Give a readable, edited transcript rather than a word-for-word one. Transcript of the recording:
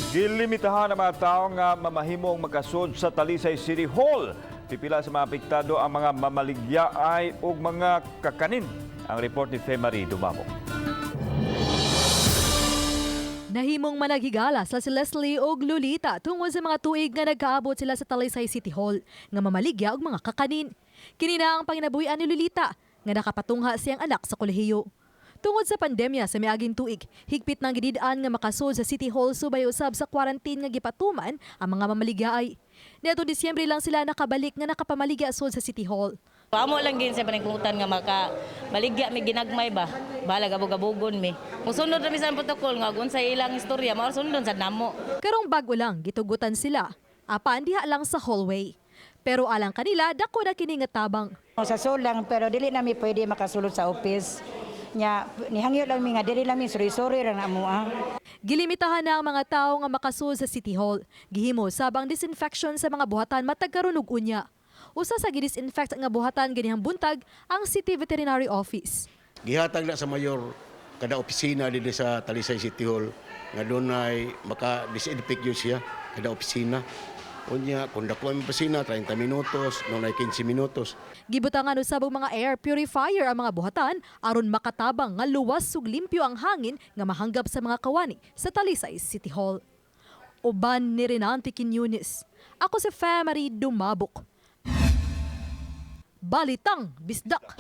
Gilimitahan ang mga tao nga mamahimong makasud sa Talisay City Hall. Pipila sa mga apektado ang mga mamaligyaay ug mga kakanin. Ang report ni Femary Dumamo. Nahimong managhigala sa si Leslie og Lolita tungod sa mga tuig nga nagkaabot sila sa Talisay City Hall nga mamaligya og mga kakanin. Kini na ang panginabuhian ni Lolita nga nakapatungha siyang anak sa kolehiyo. Tungod sa pandemya sa miaging tuig, higpit nang gidid-an nga makasud sa City Hall subay usab sa quarantine nga gipatuman ang mga mamaligyaay. Niadtong Disyembre lang sila nakabalik nga nakapamaligya sud sa City Hall. Amo lang gin sa paningkutan nga maka baligya mi ginagmay ba. Balag abog-abogon mi. Kung sunod ra mi sa protocol nga kung sa ilang istorya mao sundon sad namo. Karong bag-o lang gitugutan sila. Apan diha lang sa hallway. Pero alang kanila, dako na kini nga tabang. Sa sulang, pero dili na mi pwede makasulod sa office. Nya, nihangyo lang mi nga dili lang mi suri-suri ra na mo ah. Gilimitahan na ang mga tao nga makasud sa City Hall. Gihimo sabang disinfection sa mga buhatan matag karon ug unya. Usa sa gidisinfect nga buhatan ganihang buntag ang City Veterinary Office. Gihatag na sa mayor kada opisina dito sa Talisay City Hall nga dunay maka-disinfect yun siya kada opisina. Unya, kung dako ang opisina, 30 minutos, dunay 15 minutos. Gibutangan usab og mga air purifier ang mga buhatan aron makatabang nga luwas ug limpyo ang hangin nga mahanggap sa mga kawani sa Talisay City Hall. Uban ni Renante Quiñones. Ako si Femary Dumabok. Balitang Bisdak.